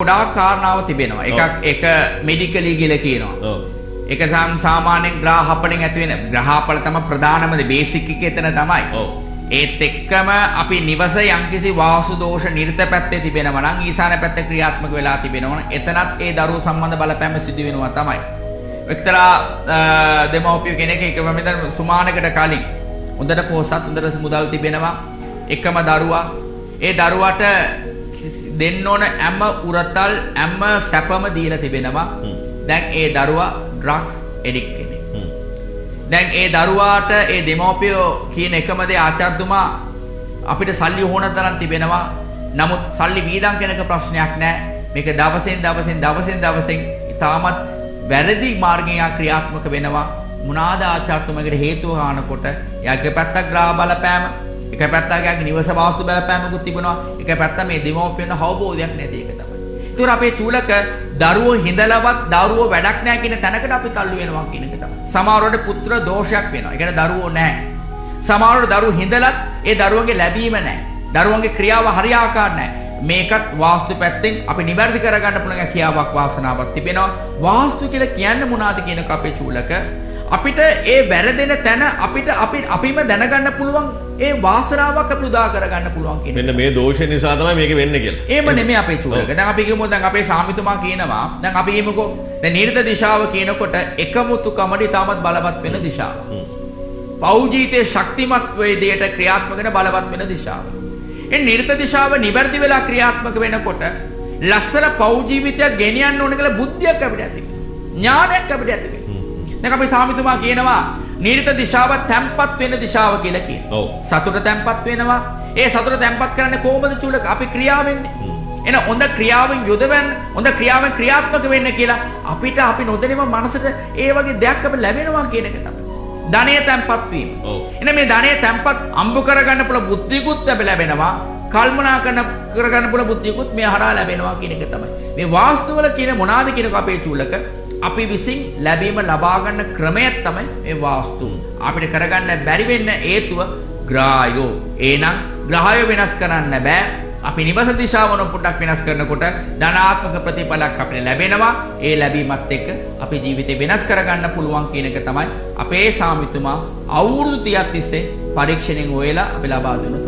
ගොඩාක් කාරණාව තිබෙනවා. එකක් එක මෙඩිකලි කියලා කියනවා. ඒක සාමාන්‍යයෙන් ග්‍රහපලෙන් ඇති වෙන ග්‍රහපල තමයි ප්‍රධානම දේ, බේසික් එක එතන තමයි. ඒත් එක්කම අපි නිවස යම්කිසි වාස්තු දෝෂ නිර්ත පැත්තේ තිබෙනවා නම්, ඊශාන පැත්තේ ක්‍රියාත්මක වෙලා තිබෙනවා නම්, එතනත් ඒ දරුවෝ සම්බන්ධ බලපෑම සිදු වෙනවා තමයි. එක්තරා දෙමව්පිය කෙනෙක් එක මම සුමානකට කලින් හොඳට පොහොසත්, හොඳට මුදල් තිබෙනවා, එකම දරුවා. ඒ දරුවාට දෙන්න ඕන හැම උරතල් හැම සැපම දීලා තිබෙනවා. දැන් ඒ දරුවා ඩ්‍රග්ස් ඇඩික්ට් කෙනෙක්. දැන් ඒ දරුවාට ඒ දෙමව්පියෝ කියන එකම දේ, ආචාර්යතුමා අපිට සල්ලි ඕන තරම් තිබෙනවා. නමුත් සල්ලි වීදම් කෙනක ප්‍රශ්නයක් නෑ. මේක දවසෙන් දවසෙන් දවසෙන් දවසෙන් ඉතාමත් වැරදි මාර්ගයෙන් යා ක්‍රියාත්මක වෙනවා. මොනවාද ආචාර්යතුමාගේ හේතුව අහනකොට, එයා එක පැත්තක් ග්‍රහ බලපෑම, එක පැත්තක් එයාගේ නිවස වාස්තු බලපෑමකුත් තිබුණා, එක පැත්තක් මේ දෙමව්පියන් අවබෝධයක් නැති එක තමයි. ඒතර අපේ චූලක දරුවෝ හිඳලවත් දරුවෝ වැඩක් නැහැ කියන තැනකට අපි තල්ලු වෙනවා කියන එක තමයි. සමහරවට පුත්‍ර දෝෂයක් වෙනවා. ඒ කියන්නේ දරුවෝ නැහැ. සමහරවට දරුවෝ හිඳලත් ඒ දරුවන්ගේ ලැබීම නැහැ. දරුවන්ගේ ක්‍රියාව හරියාකාර නැහැ. මේකත් වාස්තු පැත්තෙන් අපි නිවැරදි කරගන්න පුළුවන් හැකියාවක් වාසනාවක් තිබෙනවා. වාස්තු කියලා කියන්නේ මොනවාද කියනක අපේ චූලක අපිට ඒ වැරදෙන තැන අපිට අපි අපිම දැනගන්න පුළුවන් ඒ වාසනාවක් අපි උදා කරගන්න පුළුවන් කියන එක. මෙන්න මේ දෝෂය නිසා තමයි මේක වෙන්නේ කියලා. එහෙම නෙමෙයි අපේ චූලක. දැන් අපි කියමු, දැන් අපේ සාමිතුමා කියනවා, දැන් අපි කියමුකෝ, දැන් නිර්ත දිශාව කියනකොට එකමුතුකමට ඉතාමත් බලවත් වෙන දිශාව. පෞල් ජීවිතයේ ශක්තිමත් වේදයට ක්‍රියාත්මක වෙන බලවත් වෙන දිශාව. ඒ නිර්ත දිශාව නිවැරදි වෙලා ක්‍රියාත්මක වෙනකොට ලස්සන පෞල් ජීවිතයක් ගෙනියන්න ඕන කියලා බුද්ධියක් අපිට ඇති වෙනවා. ඥානයක් අපිට ඇති වෙනවා. දැන් අපේ සාමිතුමා කියනවා නිර්ත දිශාව තැම්පත් වෙන දිශාව කියලා කියනවා. සතුට තැම්පත් වෙනවා. ඒ සතුට තැම්පත් කරන්නේ කොහොමද චුලක? අපි ක්‍රියාවෙන්නේ. එන හොඳ ක්‍රියාවෙන් යොදවන්න, හොඳ ක්‍රියාවෙන් ක්‍රියාත්මක වෙන්න කියලා අපිට අපි නොදැනීම මනසට ඒ වගේ දෙයක් අපිට ලැබෙනවා කියන එක තමයි. ධනය තැම්පත් වීම. එන මේ ධනය තැම්පත් අම්බ කරගන්න පුළුවන් බුද්ධියකුත් අපිට ලැබෙනවා. කල්පනා කරගන්න පුළුවන් බුද්ධියකුත් මේ හරහා ලැබෙනවා කියන එක තමයි. මේ වාස්තු වල කියන මොනවාද කියනක අපේ චූලක අපි විසින් ලැබීම ලබා ගන්න ක්‍රමයක් තමයි මේ වාස්තු. අපිට කරගන්න බැරි වෙන්න හේතුව ග්‍රහයෝ. එහෙනම් ග්‍රහයෝ වෙනස් කරන්න බෑ. අපි නිවස දිශාව පොඩ්ඩක් වෙනස් කරනකොට ධනාත්මක ප්‍රතිඵලයක් අපිට ලැබෙනවා. ඒ ලැබීමත් එක්ක අපේ ජීවිතේ වෙනස් කරගන්න පුළුවන් කියන එක තමයි අපේ සාමිතුමා අවුරුදු 30ක් තිස්සේ පරීක්ෂණයෙන් හොයලා අපි ලබා දුන්න